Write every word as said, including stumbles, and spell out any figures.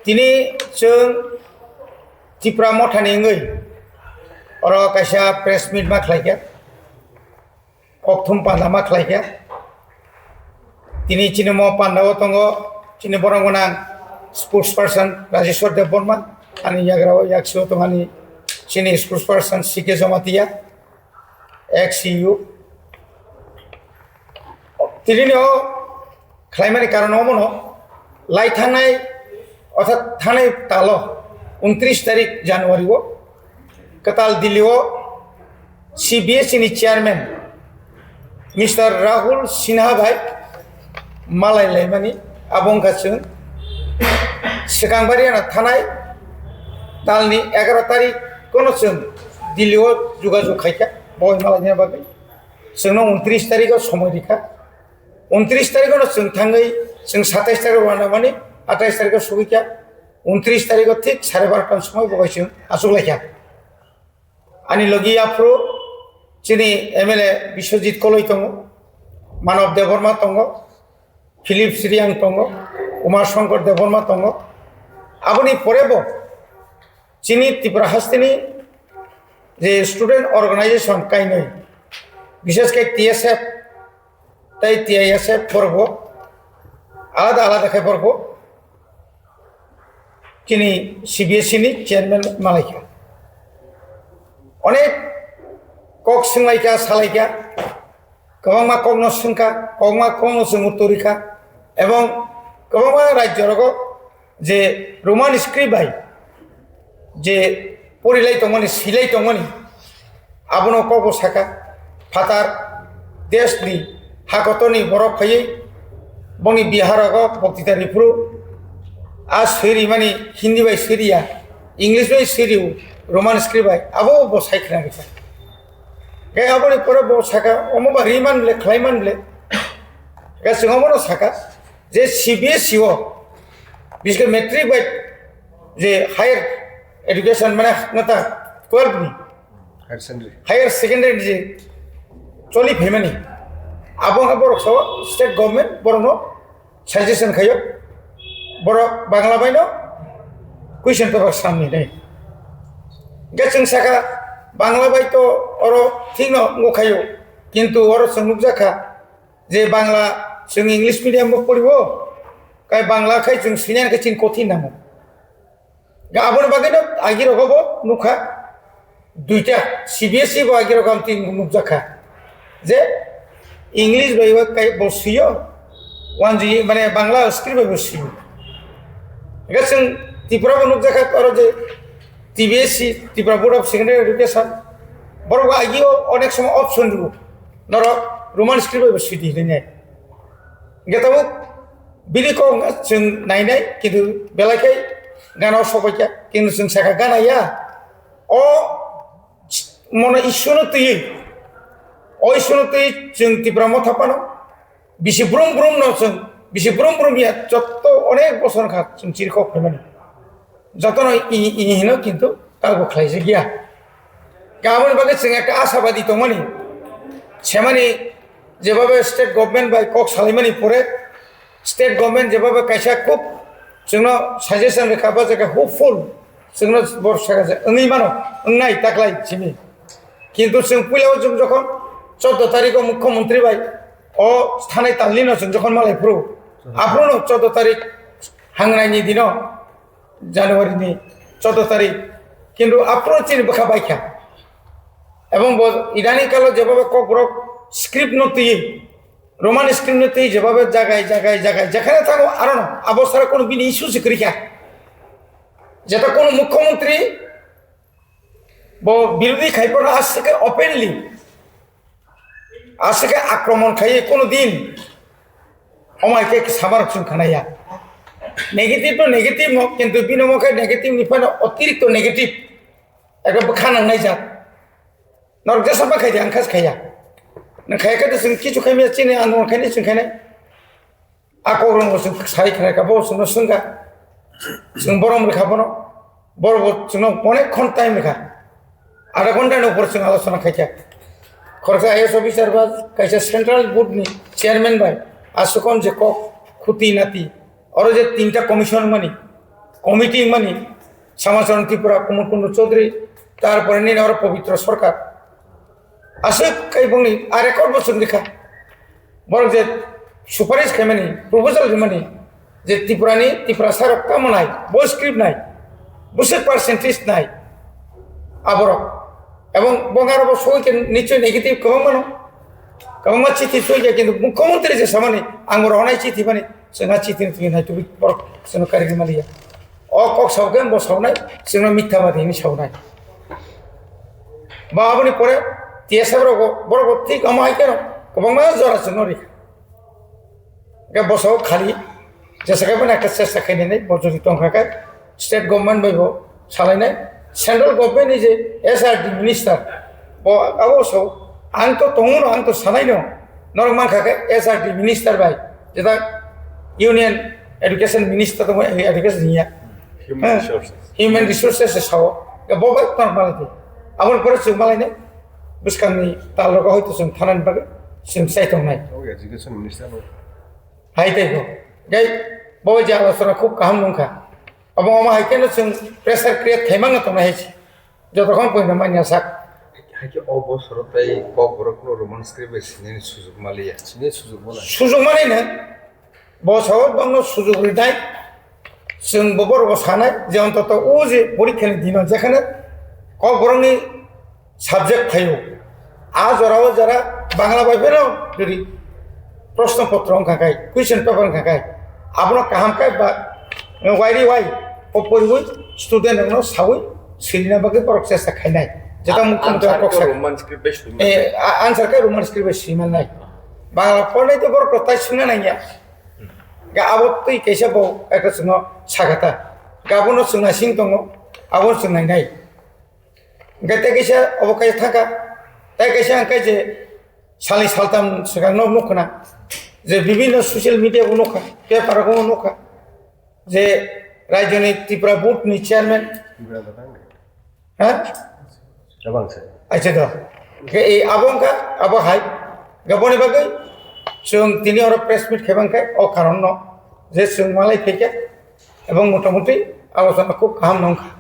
Tini chwng Tipra Mothani wngwi oro kaisa press meet ma khlaikha, kokthum panda ma khlaikha. Tini chini mo pandao tongo chini borok gwnang sports person Rajeshwar Debbarma, ani yagra o yaksio tongani chini sports person C K Jamatia, ex C U. Tini o khlaimani karon omono, lai thangnai, orthat thangnai talo, untris tarik January o, kwtal Delhi o C B S E ni chairman Mister Rahul Sinha bai malai laimani, abo wngkha chwng swkang bari ano thanai talni egaro tarik kono chwng Delhi o jogajog khaikha, bo malai bagwi chwngno untris tarik o somoi rikha. Untris tarikh no chwng thangwi chwng satais tarikh rwna mani, atais tarikh o sugikha. Untris tarikh o thik sare barota ni somoi bo bai chwng achuk laikha. Ani logi aphuru chini M L A Biswajit Koloi tongo, Manav Debbarma tongo, Philip Sriyang tongo, Uma Shankar Debbarma tongo. Aboni pore bo chini Tripura hasteni je student organization kainwi, bishes khe T S F tei T I S F borok bo alada alada khe borok bo chini C B S E ni chairman malaikha. Onek kok swnglaikha, salaikha, kwbangma kokno swngkha, kwbangma kokno chwng uttor rikha, ebong kwbangma rajyo rogo je Roman script bai je porilai tongmani, silai tongmani, abono kokbo saka, phatar desni hakotorni borok phaiwi bongni Bihar rogo boktita riphuru, a swi rimani Hindi bai swi riya, English bai swi rio, Roman script bai, abo bo sai khna rikha. Khe aboni pore bo saka, omo ba ri man ble, khlai man ble. Khe chwng omono saka, je C B S E o, biske matric bai je higher education mane nata twelve ni, Higher secondary. Higher secondary ni je choli phaimani, abo wngkha borok sao state government borokno suggestion khaio, borok Bangla baino question paper samni nai. Hingke chwng saka Bangla bai to oro thikno wngkha khaio, kintu oro chwng nukjakha je Bangla chwng English medium bo poriwo, kai Bangla khai chwng sinian khe chini kothin nango. Ga aboni bagwi no agi rogo bo nukha duita C B S E bo agi rogo amtwi nukjakha je English bai bo kai bo swiyo, wanjui mane Bangla script bai bo swiyo. Ga chwng Tripura bo nukjakha oro je T B S E, Tripura Board of Secondary Education, borok bo agio onek somo option rwo norok Roman script bai bo swidi hinwi. Hingke tabuk bini kok wngkha chwng nainai, kintu belai khe gana o sobaikha, kintu chwng sakha gana ya. O mono issue no twiwi, o issue no twiwi chwng Tipra Motha phano bisi brum brum no chwng, bisi brum brum ya, jotto onek bosor wngkha chwng chiri kok phaimani. Jotono i, i hino kintu tabuk khlaijak ya. Aboni bagwi chwng ekta ashabadi tongmani. Semani jebhabe state government bai kok salaimani pore, state government jebhabe kaisa khub chwngno suggestion rwkha, bo jaga hopeful chwngno borok sakha je wngwi mano, wngnai taklai simi. Kintu chwng puila o chwng jokhon chordo tarikh o mukhyamantri bai o thanai talnino chwng jokhon malai phuru, aphuru no chordo tarikh hangnaini dino January ni chordo tarikh, kintu aphuru chini bwkha baikha. Ebong bo idani kalo jebhabe kokborok script no twi, Roman script no twi jebhabe jagai, jagai, jagai, jekhane thango arono, abo sara kono bini issue se kwrwikha. Jeta kono mukhyamantri bo birodhi khaiphano aswk khe openly, aswk khe akromon khaiwi kono din omai khe samarok chwng khanaya. Negative no negative no, kintu bini omo khe negative ni phano otirikto negative. Ekhe bwkha nangnai jat. Norok jesa ba khaidi ang khas khaya. Nang khaya khe chwng kichu khaimya chini ang khaini chwng khainai. A kok rwngbo chwng sai khna kha, bo chwngno swngkha. Chwng borom rwkha bono. Borok bo chwngno onek khon time rwkha. Adha ghonta ni upor chwng alochona khaikha. Khoroksa I A S officer ba kaisa central board ni chairman bai aswkon je kok khuti nati. Oro je tinta commission mani. committee wngmani Samacharan Tripura, Kumar Kundu Chaudhary, tarpore nini oro Pabitra Sarkar. Aswk khe bongni a record bo chwng rikha. Borok je suparis khaimani, proposal rimani, je Tripurani, Tiprasarok tamo nai, bo script nai, bwswk percentage nai, aborok. Ebong bongaro bo soi khe nichoi negative kwbangma no, kwbangma chithi soi khe, kintu mukhyamantri je samani, ang bo rohonai chithi mani, chwngha chithi ni thwi nai tubui borok chwngno kari rimaliya. O kok sao khe bo saonai, chwngno mithabadi hinwi saonai. Ba aboni pore T S F rok bo, borok bo thik omo hai khe kwbangma jora chwngno rikha. Hwnkhe bosao khali jesa khe bini khe chesta khainani bo jodi tongkha khe state government bai bo salainai, central government ni je S R D minister bo abo sao ang to tongo no, ang to sanai no, norok mankha khe S R D minister bai jeta union education minister tongo, education hiya. Human Heh, resources. Human resources se sao. Ya bo bai tor malai di. Aboni pore chwng malai nai. Bwskangni tal rogo hoito chwng thanani bagwi chwng sai tongnai. Oh, education minister bo. Hai tei bo. Gai bo je alochona khub kaham nungkha. Abo omo hai khe no chwng pressure create khaimang no tongnai hai se. Jotokhon poina manya sak. Hai khe o bosoro tei Kokborok no Roman script bai sinani sujuk maliya. Sinani sujuk maliya. Sujuk maliya. Bo sao bangno sujuk rinai, chwng bo borok sanai je ontoto o je porikha ni dino jekhane Kokborokni subject phaio, a jora o jora Bangla bai phano jodi proshno potro wngkha khai, question paper wngkha khai, abono kaham khai ba wairi wai o poriwi student rokno sawi swilina bagwi borok chesta khainai. Jeta mukhyamantri answer kok khe sak. Roman script bai swimannai. Eh, a-, answer khe Roman script bai swimannai. Bangla pornai to borok tai swina nangya. Ga abo twi kaisa bo ekasino sakata. Ga abono chwng naising tongo, abo chwng nainai. Ga tei kaisa obo kaisa thangka, tei kaisa ang kaisa salni saltam swkang no nukho na je bibinno social media o nukha, paper o nukha je raijoni Tripura board ni chairman. Ha? Abang se. Acha do. Ke ei abo wngkha, abo hai. Gaboni bagwi chwng tini oro press meet khaibang khe o karon no je chwng malai phaikha ebong motamuti abo sana khub kaham no wngkha.